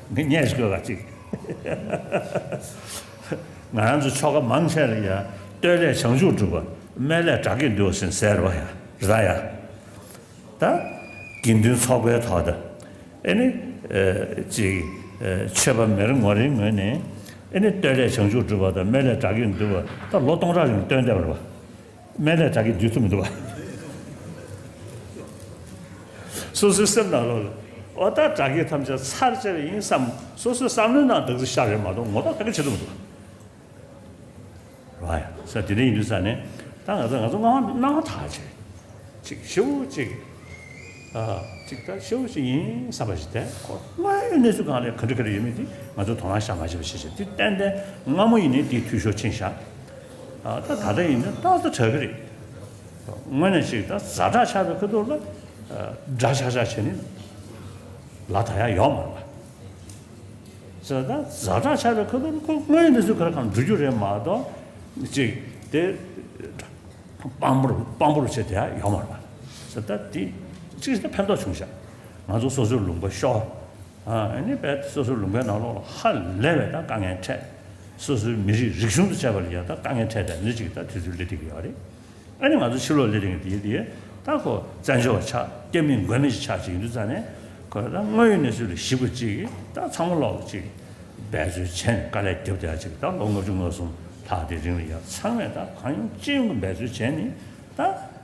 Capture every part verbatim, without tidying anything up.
ངས་ཉན་ཞིག་དགོས་ག་ཅིག་ང་རང་ཚོ་ཆོ་ག་མང་ཆེ་ལ་ཡ། སྟོད་ལས་བྱང་ཆུབ་སྒྲུབ་པ། སྨད་ལས་དགྲ་བགེགས་འདུལ་བ་ཟེར་ཟེར་བ་ཡ། རེད་ད་ཡ། ད། དགེ་འདུན་ཚོགས་པའི་ཐོག་ད། ཨེ་ནི། ཨེ། ཅིག་ཨེ། ཆོས་པ་མི་རེ་ངོ་རེའི་ངོས་ནས། ཨེ་ནི་སྟོད་ལས་བྱང་ཆུབ་སྒྲུབ་པ་དང་སྨད་ལས་དགྲ་བགེགས་འདུལ་བ་ད་ལོ་སྟོང་ཕྲག་རིང་སྟོན་བསྡད་པ་རེད་པ། སྨད་ལས་དགྲ་བགེགས་འདུལ་ཐུབ་མི་འདུག་པ། སོ་སོའི་སེམས་ནང་ལོགས་ལ། འོ་ད་དགྲ་བགེགས་ཐམས་ཅད་ཚར་བཅད་པ་ཡིན་བསམ། སོ་སོའི་བསམ་བློའི་ནང་བདག་འཛིན་ཤར་རེད་མ་གཏོགས་ངོ་ཐོག་ག་གེ་བྱེད་ཐུབ་མི་འདུག་པ། རེད་པ། ས་དེ་འདྲ་ཡིན་དུས་ཙང་ནས་ད་ང་ཚོ་ང་ཚོ་སྣང་བ་སྣང་བ་ཐག་ཆོད། ཅིག་ཞེ་པོ་ཅིག་ཨ། ཅིག་ད་ཞེ་པོ་ཅིག་ཡིན་བསམ་པ་ཞིག་དེ་ཁོ་དངོས་ཡོད་གནས་ཚུལ་སྒང་ལ་ག་འདྲ་ག་འདྲ་ཡོད་མེད་དེ་ང་ཚོ་དོ་སྣང་བྱ་མ་བྱས་པ་ཞིག་བྱས། དེ་ཏན་ཏན་སྔ་མོ་ཡིན་ནའི་དེའི་འཐུས་ཤོར་ཕྱིན་བཞག་ཨ། ད་ད་ལྟ་ཡིན་ན་ཏག་ཏག་དྲག་གི་རེད། དངོས་གནས་ཅིག་ད་ཛ་དྲག་ཆགས་པའི་ཁ་ཐུག་ལ་ཨ། དགྲ་ཆགས་ཆགས་བྱས་ནས་ལ་ད་ཡག་ཡོག་མ་རེད་པ། ཟེར་ད་ཛ་དྲག་ཆགས་པའི་ཁ་ཐུག་ཁོ་དངོས་ཡོད་གནས་ཚུལ་ག་རེ་གང་འགྲོ་རྒྱུ་རེད་མ་གཏོགས། ཅིག་དེ་དཔང་པོར་དཔང་པོར་བྱས་དེ་ཡག་ཡོག་མ་རེད་པ། ཟེར་ད་དེ་ཅིག་ད་ཕན་ཐོགས་བྱུང་ཤག་ང་ཚོ་སོ་སོའི་ལུང་པ་ཤོར། ཨ་ནི་བས་སོ་སོའི་ལུང་པའི་ནང་ལོགས་ལ་ཧ་ལས་པའི་ད་དཀའ་ངལ་འཕྲད། སོ་སོའི་མི་རིགས་རིག་གཞུང་དང་བཅས་པ་ལ་ཡང་ད་དཀའ་ངལ་འཕྲད་དེ་འདི་ཅིག་ད་དུས་ཚོད་སླེབས་བསྡད་ཀྱི་ཡོད་རེད། ཨ་ནི་ང་ཚོ་ཕྱི་ལོགས་སླེབས་དེ་དེ་དེ་ད་ཁོ་བཙན་བྱོལ་བ་ཆགས། སྐྱབས་མེད་མགོན་མེད་ཅིག་ཆགས་ཅིག་ཡིན་དུས་ཙང་ནས་ཁོ་ད་དངོས་ཡོད་གནས་ཚུལ་ལ་གཞིགས་པ་ཅིག་གིས་ད་ཚང་མ་ལོག་ཅིག་འབད་རྩོལ་བྱས་ནས་དཀའ་ལས་རྒྱབ་བསྡད་ཅིག་ད་ལོ་ལྔ་བཅུ་ང་གསུམ་ལྷག་དེ་རིང་ལ་ཡ་ཚང་མས་ད་གང་ཡོང་ཅི་ཡོང་གི་འབད་རྩོལ་བྱས་ནས་ད་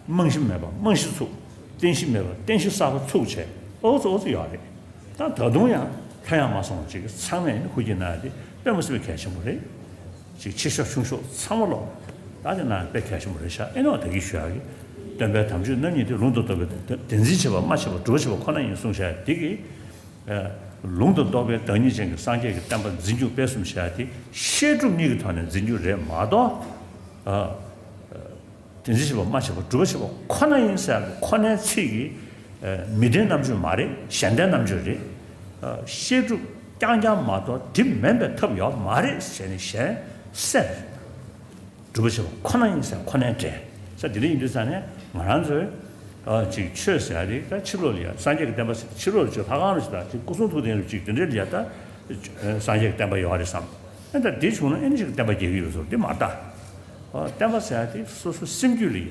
རྨང་གཞི་མེད་པ་རྨང་གཞི་ཚུགས། རྟེན་གཞི་མེད་པ་རྟེན་གཞི་གསར་པ་ཚུགས་བྱས་ཨོ་ཙི་ཨོ་ཙི་ཡོད་རེད། ད་ད་དུང་ཡང་ལྷོད་ཡངས་མ་སོང་ཅིག་ཚང་མས་ཧུར་གྱིས་གནང་ཡ་དེ་དཔེ་མི་སྲིད་པའི་གལ་ཆེན་པོ་རེད། ཅིག་ཆེ་ཤོས་ཆུང་ཤོས་ཚང་མ་ལོག་ད་དེ་ན་དཔེ་གལ་ཆེན་པོ་རེད་ཤག་ཨེ་ནོ་ད་གིན་ཞུ་ཡག་གི་སྟོན་པའི་དམ་ཆོས་རྣམ་གཉིས་དེ་ལུང་དང་རྟོགས་པའི་བདེན་འཛིན་བྱེད་པ་སྨྲ་བྱེད་པ་སྒྲུབ་པ་བྱེད་པ་ཁོ་ན་ཡིན་གསུངས་ཤག་དེ་གིས་ལུང་དང་རྟོགས་པའི་བདག་ཉིད་ཅན་གྱི་སངས་རྒྱས་ཀྱི་བསྟན་པ་འཛིན་སྐྱོང་སྤེལ་གསུམ་བྱེད་ཡག་དེ་བཤད་སྒྲུབ་གཉིས་ཀྱི་ཐོག་ནས་འཛིན་རྒྱུ་རེད་མ་གཏོགས། བདེན་འཛིན་བྱེད་པ་སྨྲ་བྱེད་པ་སྒྲུབ་པ་བྱེད་པ་ཁོ་ན་ཡིན་ཟེར་ཡག་གི་ཁོ་ནའི་ཚིག་གིས་མི་ལྡན་རྣམ་དཔྱོད་མ་རེད། གཞན་ལྡན་རྣམ་དཔྱོད་རེད། བཤད་སྒྲུབ་རྐྱང་རྐྱང་མ་གཏོགས་དེ་མིན་པའི་ཐབས་ཡོད་མ་རེད་ཟེར་ནས་གཞན་སེལ། སྒྲུབ་པ་བྱེད་པ་ཁོ་ན་ཡིན་ཟེར་ཁོ་ནའི་འགྲེལ་ས་དེ་འདྲ་ཡིན་དུས་ཙང་ནས་ང་རང་ཚོས་ཨ་ཅིག་ཆོས་ཟེར་ཡ་དེ་ད་ཕྱི་ལོགས་ལ་ཡ་སངས་རྒྱས་ཀྱི་བསྟན་པ་ཟེར་ཕྱི་ལོགས་ལ་ཅིག་ལྷ་ཁང་རུ་ཞིག་དང་ཅིག་སྐུ་གསུང་ཐུགས་རྟེན་རུ་ཅིག་དེ་འདྲ་ལ་ཡ་ད་སངས་རྒྱས་ཀྱི་བསྟན་པ་ཡོད་རེད་བསམ། ཨ་ད་དེ་བྱུང་ན་ཨེ་ནི་ཅིག་བསྟན་པ་རྒྱས་ཀྱི་ཡོད་ཟེར་དེ་མ་ད། ཨ་བསྟན་པ་ཟེར་ཡ་དེ་སོ་སོ་སེམས་རྒྱུད་ལ་ཡ་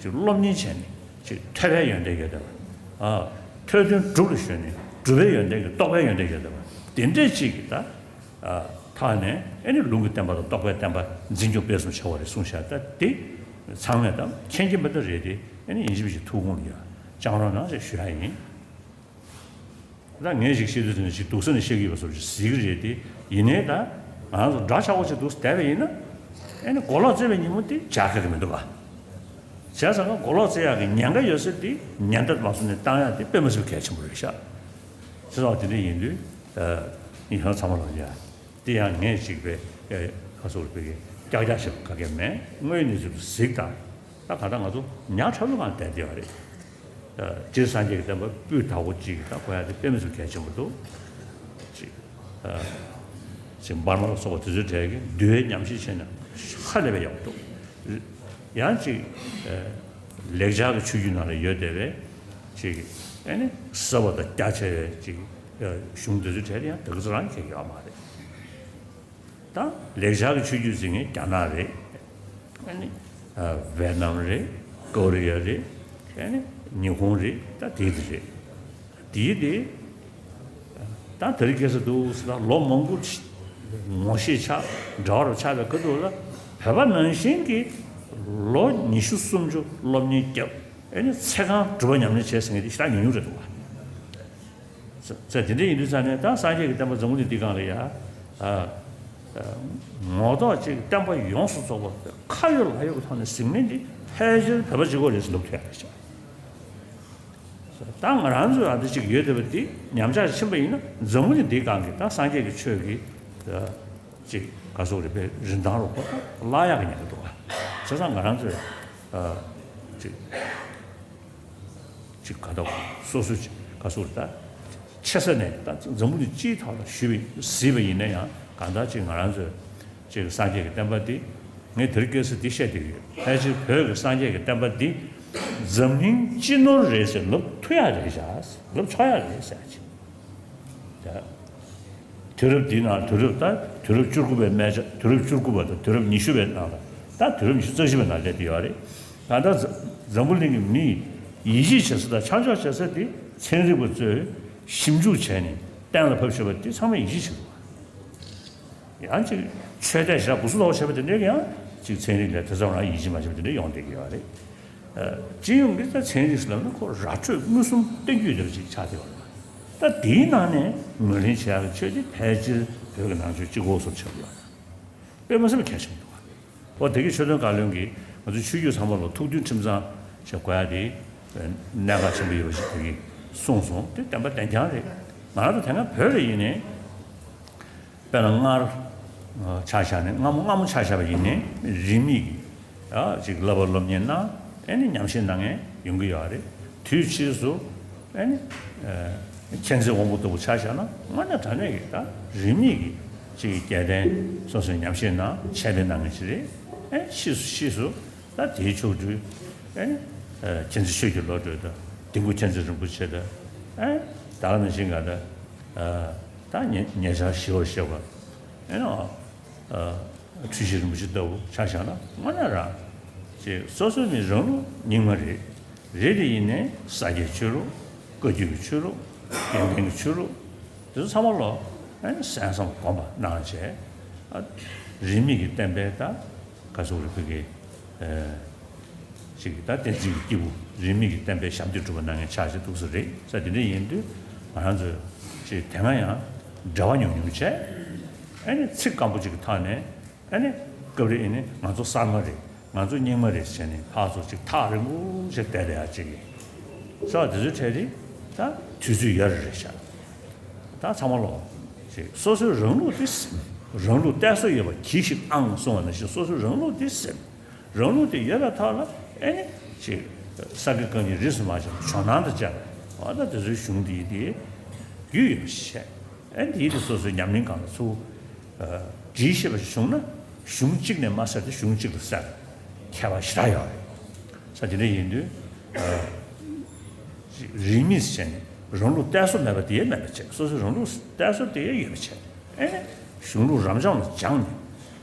ཅིག་སློབ་གཉེར་བྱས་ནས་ཅིག་ཐོས་པའི་ཡོན་ཏན་ཡོད་བསྡད་པ། ཨ་ཐོས་དོན་སྒྲུབ་ལ་ཞོན་ནས་སྒྲུབ་པའི་ཡོན་ཏན་གྱི་རྟོགས་པའི་ཡོན་ཏན་ཡོད་བསྡད་པ་དེ་འདྲས་ཅིག་གི་ད། ཐག་ནས་ཨེ་ནི་ལུང་གི་བསྟན་པ་དང་རྟོགས་པའི་བསྟན་པ་འཛིན་སྐྱོང་སྤེལ་གསུམ་བྱ་བ་རེད་གསུངས་བཞག་ད་དེ་ཚང་མས་ད་མཁྱེན་གྱི་མི་འདུག་རེད་དེ་ཨེ་ནི་ཡིན་གཅིག་མིན་གཅིག་ཐུགས་དགོངས་ལ་ཡ་བཅངས་རོགས་གནང་ཞེས་ཞུ་ཡ་ཡིན། ད་ངས་ཞིག་བཤད་དུས་ཙམ་ཞིག་སྡུག་ས་ནས་བཤད་ཀྱི་ཡོད་པ་བཟོ་ཞིག་གཟིགས་ཀྱི་རེད་དེ་ཡིན་ནའི་ད་ང་རང་ཚོ་འདྲ་ཆགས་པོ་ཅིག་འདུག་བསྡད་པ་ཡིན་ན་ཨེ་ནི་མགོ་ལོག་བཙལ་བའི་ཉིན་མོ་དེ་འཇགས་ཁག་གི་མི་འདུག་ག་བྱས་ཙང་མགོ་ལོག་བཙལ་ཡག་གི་ཉེན་ཁ་ཡོད་ས་དེ་ཉེན་བརྡ་མ་བཟོ་ནས་བཏང་ཡག་དེ་དཔེ་མི་སྲིད་པའི་གལ་ཆེན་པོ་རེད་ཤག་བྱས་ཙང་དེ་འདྲ་ཡིན་དུས་ཨ་ནི་ཧང་ཚང་མ་ལོག་ཡ། དེ་ཡང་ངས་གཅིག་པའི་ཨེ་ཁ་སོགས་ལ་བོད་ཀྱི་ཀྱག་ཀྱག་བྱེད་པ་ག་གེ་མེད། དངོས་ཡོད་གནས་ཚུལ་དུ་གཟིགས་དང་། ད་ག་ད་ང་ཚོ་ཉག་ཕྲ་ལུ་ངང་བསྡད་བསྡད་པ་རེད། ཨ་སྤྱིར་སངས་རྒྱས་ཀྱི་བསྟན་པ་སྤུས་དག་པོ་གཅིག་གི་ད་གོ་ཡ་དེ་དཔེ་མི་སྲིད་གལ་ཆེན་པོ་འདུག་ཅིག་ཨ་ཅིག་འབར་མ་ལ་སོགས་པ་དེ་ཚོའི་གྲས་ཀྱིས་འདུལ་བའི་ཉམས་ཞིབ་བྱས་ན་ཧ་ལས་པའི་ཡག་པོ་འདུག་ཡང་ཅིག་ཨ་ལེགས་སྦྱར་གྱི་ཆོས་བརྒྱུད་ནང་ལ་ཡོད་བསྡད་པའི་ཅིག་ཨ་ནི་ཟབ་པ་དང་རྒྱ་ཆེ་བའི་ཅིག་ཨ་གཞུང་དེ་ཚོའི་གྲས་ལ་ཡང་དེ་ག་ཚོ་རང་གི་ཡོད་མ་རེད། ད་ལེགས་སྦྱར་གྱི་ཆོས་བརྒྱུད་ཟེར་མཁན་རྒྱ་ནག་རེད། ཨ་ནི་ཨ་ཝེ་ནམ་རེད། ཀོ་རི་ཡ་རེད། ཨ་ནི་ཉི་ཧོང་རེད། ད་དེ་དེ་རེད། དེའི་དེ་ད་དེ་རིང་ཁ་སང་འདུག་ཟེར་ན་ལོ་མང་པོ་ངོ་ཤེས་ཆགས་འདྲ་བར་ཆགས་པའི་ཁ་ཐུག་ལ་བོད་པ་ནང་བཞིན་གྱི་ལོ་ཉི་ཤུ་སུམ་ཅུ་སློབ་གཉེར་བརྒྱབ། ཨ་ནི་ཚེ་གང་སྒྲུབ་པ་ཉམས་ལེན་བྱས་ཟེར་མཁན་དེ་ཞེ་དྲག་ཉུང་ཉུང་རེད་འདུག་བ། ཟེར་དེ་འདྲ་ཡིན་དུས་ཙང་ནས་ད་སངས་རྒྱས་ཀྱི་བསྟན་པ་འཛམ་བུ་གླིང་འདིའི་སྒང་ལ་ཡ། ཨ་ཨ་ངོ་ཐོག་ཅིག་བསྟན་པ་ཡོངས་སུ་རྫོགས་པ་ཁ་ཡོད་ལག་ཡོད་ཀྱི་ཐོག་ནས་ཟིན་མིན་འདི་ཕལ་ཆེར་བོད་པ་གཅིག་པོ་རེད་ཟེར་ལབ་ཐུབ་ཡ་རེད་ཤག་ད་ང་རང་ཚོའི་ཨ་འདི་ཅིག་ཡོད་བསྡད་པ་འདི་ཉམས་ཆག་ཕྱིན་པ་ཡིན་ན་འཛམ་བུ་གླིང་འདིའི་སྒང་གི་ད་སངས་རྒྱས་ཀྱི་ཆོས་ཀྱི་ཨ་ཅིག་ག་སོགས་རེད་པའི་རིན་ཐང་རུ་ཁོ་ད་བརླག་ཡག་གི་ཉེན་ཁ་འདུག་ག་བྱས་ཙང་ང་རང་ཚོས་ཨ་ཅིག་ཅིག་ག་ད་སོ་སོ་ཅིག་ག་སོ་རེད་ད། ཆེ་ས་ནས་ད་འཛམ་བུ་གླིང་སྤྱིའི་ཐོག་ལ་ཞུས་པ་གཟིགས་པ་ཡིན་ན་ཡང་གང་ལྟར་ཅིག་ང་རང་ཚོས་ཅིག་སངས་རྒྱས་ཀྱི་བསྟན་པ་འདི་ངས་དེ་རིང་ཁ་སང་འདི་བཤད་བསྡད་ཡོད། ཕལ་ཆེར་བོད་ཀྱི་སངས་རྒྱས་ཀྱི་བསྟན་པ་འདི་འཛམ་གླིང་སྤྱི་ནོར་རེད་ཟེར་ལབ་ཐུབ་ཡག་རེད་ཤག་ལབ་ཆོག་ཡག་རེད་ཟེར་ཅིག་ད་ དུས་རབས་འདིའི་ནང་དུས་རབས་ད་དུས་རབས་བཅུ་དགུ་པའི་སྨད་ཆ་དུས་རབས་བཅུ་དགུ་པ་དང་དུས་རབས་ཉི་ཤུ་པའི་ནང་ལ་ད་དུས་རབས་ཉི་ཤུ་རྩ་བཞི་པའི་ནང་སླེབས་བསྡད་ཡོད་རེད། ད་ལྟ་འཛམ་བུ་གླིང་གི་མིས་ཡིད་ཆེས་བྱེད་ས་དང་ཆ་འཇོག་བྱེད་ས་དེ་ཚན་རིག་པ་ཚོས་ཞིབ་འཇུག་བྱས་ནས་གཏན་ལ་ཕབ་བཞག་པ་དེ་ཚང་མས་ཡིད་ཆེས་བྱེད་དགོས། ཡང་ཅིག་ཆོས་དད་ཞེ་དྲག་གུ་སུ་ལོག་བྱས་པ་དེ་འདྲས་ཀྱང་ཅིག་ཚན་རིག་ལ་དེ་ཙམ་རང་ཡིད་ཆེས་མ་བྱས་པ་དེ་འདྲས་ཡོང་བསྡད་ཀྱི་ཡོད་རེད། སྤྱི་ཡོངས་ཀྱི་ད་ཚན་རིག་ཟེར་ལབ་ན་ཁོ་ར་འཕྲོད་མངོན་སུམ་སྟོན་རྒྱུ་དེ་འདྲ་ཅིག་ཆགས་བསྡད་ཡོད་རེད། ད་དེའི་ནང་ནས་ངོས་ལེན་བྱེད་ཡག་གི་ཆོས་དེ་ཕལ་ཆེར་བོད་ཀྱི་ནང་ཆོས་གཅིག་པོ་བཟོ་ཆགས་ཡོད་རེད། དཔེ་མ་སྲིད་པ་གལ་ཆེན་པོ་འདུག་འོ་དེ་གི་ཆོས་དོན་བཀའ་བློན་གྱིས་ང་ཚོ་ཆོས་བརྒྱུད་ཚང་མ་ལ་ཐུགས་མཐུན་ཁྲིམས་གཙང་ཞེས་དགོས་ཡ་དེ་གནད་འགག་ཆེན་པོ་ཡོད་པ་ཞིག་དེ་གིས་གསུངས་སོང་། དེ་བདེན་པ་བདེན་རྐྱང་རེད། ང་རང་ཚོ་དེ་སྔ་བོད་ལ་ཡིན་ནའི་དཔེར་ན་སྔར་ཆ་བཞག་ནས་སྔ་མོ་སྔ་མོ་ཆ་བཞག་པ་ཡིན་ནའི་རིས་མེད་ཀྱི་ཡ་ཅིག་བསླབ་པ་སློབ་གཉེར་གནང་ཨེ་ནི་ཉམས་ཞིབ་གནང་མཁན་ཡོང་གི་ཡོད་རེད། དུས་ཕྱིས་སུ་ཨེ་ནི་མཁྱེན་བརྩེ་དབང་པོ་ལྟ་བུ་ཆ་བཞག་ན་དངོས་གནས་དྲང་གནས་ཀྱི་ད་རིས་མེད་ཀྱི་ཅིག་སྐལ་ལྡན་སོ་སོས་ཉམས་ཞིབ་གནང་འཆད་སྤེལ་གནང་མཁན་ཞིག་རེད། ཨེ་ཕྱིས་སུ་ཕྱིས་སུ་ད་དེའི་མཆོག་སྤྲུལ་ཨེ་ནི་མཁྱེན་བརྩེ་ཆོས་ཀྱི་བློ་གྲོས་དང་ལྡིང་སྐུ་མཁྱེན་བརྩེ་རིན་པོ་ཆེ་དང་ཨེ་ད་ག་ནང་བཞིན་ག་ད་ད་ཉེ་ཉེ་ཆར་ཞི་བར་གཤེགས་པ་ཨེ་ནི་འཁྲུལ་ཞིག་རིན་པོ་ཆེ་ལྟ་བུ་ཆ་བཞག་ན་དངོས་གནས་རང་ཅིག་སོ་སོ་ནི་རང་ལུགས་རྙིང་མ་རེད། རེད་དེ་ཡིན་ནའི་ས་སྐྱའི་ཆོས་ལུགས་བཀའ་བརྒྱུད་ཀྱི་ཆོས་ལུགས་དགེ་ལྡན་གྱི་ཆོས་ལུགས་དེ་ཚོ་ཚང་མ་ལོ་ཨ་ནི་གསན་བསམ་སྒོམ་པ་གནང་བྱས་ཨ་རིས་མེད་ཀྱི་བསྟན་པའི་ད་ག་ཚོད་རེད་བོད་ཀྱི་ཨ་ཅིག་ད་བསྟན་འཛིན་གྱི་སྐྱེས་བུ་རིས་མེད་ཀྱི་བསྟན་པའི་ཞབས་འདེགས་སྒྲུབ་པ་གནང་མཁན་ཆགས་བྱས་འདུག་ས་རེད། ས་དེ་འདྲ་ཡིན་དུས་ང་རང་ཚོས་ཅིག་དེ་སྔ་ཡང་འབྲེལ་བ་ཉུང་ཉུང་བྱས་ཨ་ནི་ཚིག་སྐམ་པོ་ཅིག་གི་ཐོག་ནས། ཨ་ནི་སྐབས་རེ་ཨ་ནི་ང་ཚོ་གསར་མ་རེད། ང་ཚོ་རྙིང་མ་རེད་ཟེར་ནས་ཕར་ཚུར་ཅིག་ཐག་རིང་པོ་ཞིག་བསྡད་བསྡད་ཡ་ཅིག་ཡིན། ས་དེ་ཚོའི་གྲས་དེ་ད་དུས་ཚོད་ཡོལ་རེ་རེད་ཤག་ད་ཚང་མ་ལོ་ཅིག་སོ་སོའི་རང་ལུགས་དེ་ཟིན། རང་ལུགས་གཏད་སོ་ཡོད་པ་གྱིས་ཤིག་ཨང་གསུངས་པ་ནང་བཞིན་སོ་སོའི་རང་ལུགས་དེ་ཟིན། རང་ལུགས་དེ་ཡོད་པའི་ཐོག་ལ་ཨ་ནི་ཅིག་ས་དགེ་བཀའ་རྙིང་རིས་སུ་མ་ཆད་པ་ཇོ་ནང་དུ་བཅར་བ་ད་དེ་ཚོའི་གཞུང་དེ་དེ་རྒྱུས་ཡོད་པ་ཞིག་བྱས། ཨ་ནི་དེའི་དེ་སོ་སོའི་ཉམས་ལེན་སྒང་ལ་ཚུར་སྒྲིལ་ཤེས་པ་ཞིག་བྱུང་ན་གཞུང་གཅིག་ནས་མ་གསལ་ཏེ་གཞུང་གཅིག་ལ་གསལ་ཁྱད་པར་ཞེ་དྲག་ཡོད་རེད། ས་དེ་འདྲ་ཡིན་དུས་རིས་མེད་ཟེར་ནས་རང་ལུགས་གཏད་སོ་མེད་པ་དེ་ཡང་མེད་པ་བྱས། སོ་སོའི་རང་ལུགས་གཏད་སོ་དེ་ཡང་ཡོད་པ་བྱས། ཨ་ནི་གཞུང་ལུགས་རབ་འབྱམས་ལ་སྦྱངས་ནས་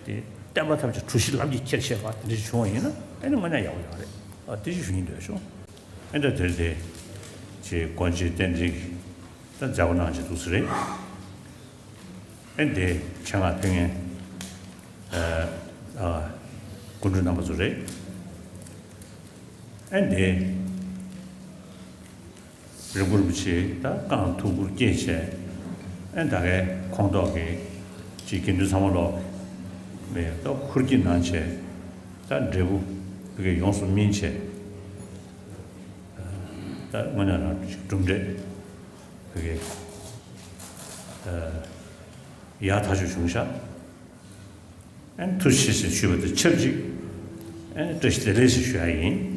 དེ་བསྟན་པ་ཐམས་ཅད་གྲུ་བཞི་ལམ་གྱིས་ཁྱེར་ཤེས་པ་དེ་འདྲ་ཞིག་བྱུང་བ་ཡིན་ན་ཨ་ནི་དངོས་གནས་ཡག་པོ་ཡོད་རེད། ཨ་དེ་ཅིག་ཞུ་སྙིང་འདོད་བྱུང་། ཨ་ད་དེར་དེ་ཅེས་དགོན་སྤྱི་རྟེན་འབྲེལ་གྱི་ད་མཛད་སྒོ་གནང་བྱས་འདུག་ས་རེད། ཨེ་འདི་ཆེད་མངགས་ཕེབས་མཁན་ཨ་ཨ་སྐུ་མགྲོན་རྣམ་པ་ཚོ་རེད། ཨེ་འདི་རིན་པོ་རིན་པོ་ཆེ་ད་རྐང་ཐུག་པུར་སྐྱེས་བྱས་ཨེ་ད་གའི་ཁོངས་གཏོགས་ཀྱི་ཅིག་དགེ་འདུན་ཚང་མ་ལོག་མེད་ད་ཧུར་གྱིས་གནང་བྱས་ད་འབྲས་བུ་བི་གའི་ཡོངས་སུ་སྨིན་བྱས་ད་དངོས་གནས་རང་ཅིག་གྲུབ་འབྲས། བོད་ཀྱི་ཡག་ཐག་ཆོད་བྱུང་ཤག་ཨན་ཐུགས་རྗེ་ཆེ་ཞུས་པ་དང་ཆབས་ཅིག་ཨན་བཀྲ་ཤིས་བདེ་ལེགས་ཞེས་ཞུ་ཡ་ཡིན།